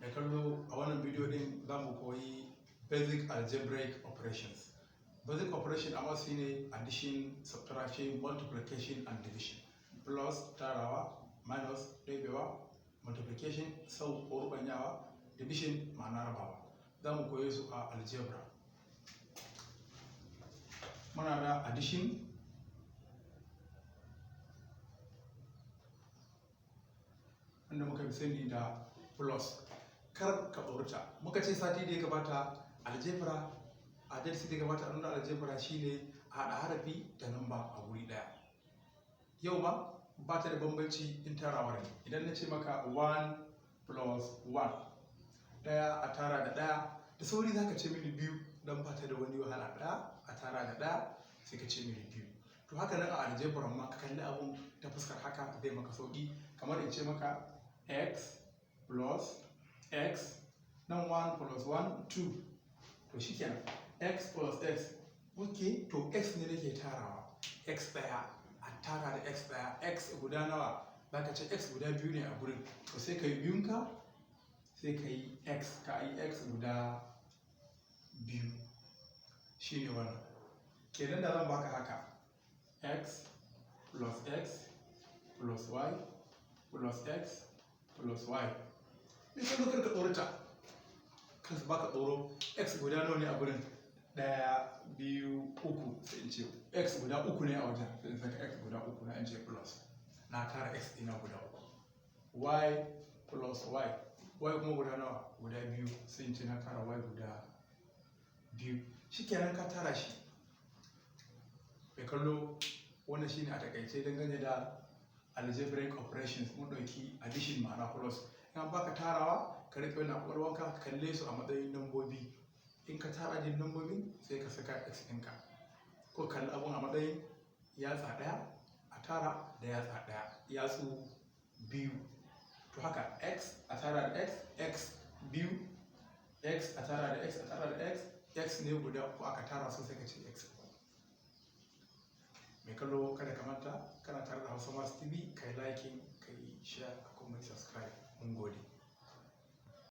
Mai kallo, a wannan bidiyo din za mu koyi basic algebraic operations. Basic operation amma su ne addition, subtraction, multiplication and division. Plus tarawa, minus ɗebewa, multiplication sau ko rubanyawa, division ma'ana rabawa. Za mu koye su a algebra. Muna da addition, wanda muka fi sani da plus. Kar ka tsorata. Muka ce sati da ya gabata algebra, a darasi da ya gabata a nuna algebra shine a haɗa harafi da namba a wuri ɗaya. Yau ma ba ta da bambanci in tarawar ne. Idan na ce maka 1 plus 1, ɗaya a tara da ɗaya, da sauri za ka ce mini biyu, don ba ta da wani wahala. Ɗaya a tara da ɗaya, sai ka ce mini biyu. To haka nan a algebra ma, ka kalli abun ta fuskar haka zai maka sauƙi. Kamar in ce maka x plus x, nan 1 plus 1, 2. To shikenan, x plus x, ok, to x ne nake tarawa. X ɗaya a tara da x ɗaya, x guda nawa? Za ka ce x guda biyu ne a gurin. To sai ka yi biyunka, sai ka yi x, ka yi x guda biyu, shine wannan. Kenan da zan baka haka, x plus x plus y plus x plus y. Me ka kar ka tsorata, kan su baka tsoro. X guda nawa ne a gurin? Ɗaya, biyu, uku. Sai in ce x guda uku ne a wajen, sai in saka x guda uku na, in ce plus, na tara x ɗina guda uku. Y plus y, y kuma guda nawa? Guda biyu. Sai in ce na tara y guda biyu. Shikenan, ka tara shi. Mai kallo, wannan shine a takaice dangane da algebraic operations. Mun ɗauki addition, ma'ana plus. In an baka tarawa, ka riƙe wannan ƙwaƙwalwanka, ka kalle su a matsayin nambobi. In ka tara jin nambobin, sai ka saka x ɗinka, ko kalli abun a matsayin yatsa ɗaya a tara da yatsa ɗaya, yatsu biyu. To haka x a tara da x, x biyu. X a tara da x a tara da x, x ne guda uku aka tara su, sai ka ce x uku. Mai kallo, kada ka manta kana tare da Hausa Maths TV. Ka yi liking, ka yi share, ka kuma yi subscribe. Mun gode.